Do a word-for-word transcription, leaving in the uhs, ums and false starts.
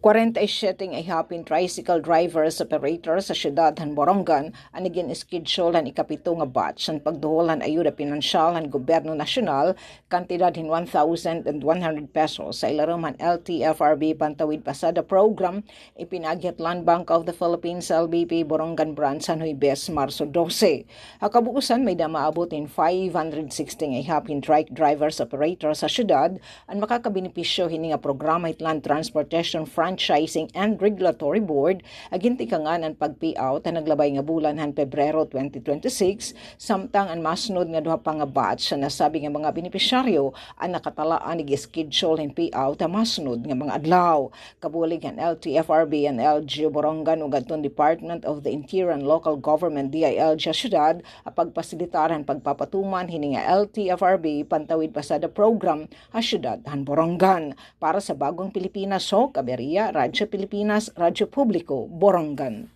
Kwarenta y siyete nga ihapin tricycle drivers operator sa siyudad han Borongan an igin-schedule han ikapito nga batch han pagduhol han ayuda pinansyal han gobyerno nasyonal, kantidad hin one thousand and one hundred pesos sa ilarom han L T F R B Pantawid Pasada Program, ipinaagi hit Land Bank of the Philippines, L B P, Borongan Branch han Huwebes, Marso dose. Ha kabuusan, may-ada maabot hin five hundred sixty nga ihapin trike drivers operator sa siyudad an makakabenepisyo hini nga programa hit Land Transportation Franchising and Regulatory Board, ha gintikangan an pag-payout han naglabay nga bulan han Pebrero twenty twenty-six, samtang an masunod nga duha pa nga batch han nasabi nga mga benepisyaryo an nakatalaan ig-schedule hin payout ha masunod nga mga adlaw. Kabulig han L T F R B, an L G U Borongan ug adton Department of the Interior and Local Government, D I L G, ha siyudad, ha pagpasilitar han pagpapatuman hini nga L T F R B Pantawid Pasada Program ha siyudad han Borongan. Para sa Bagong Pilipinas, Hoc Aberia, Radyo Pilipinas, Radyo Publiko, Borongan.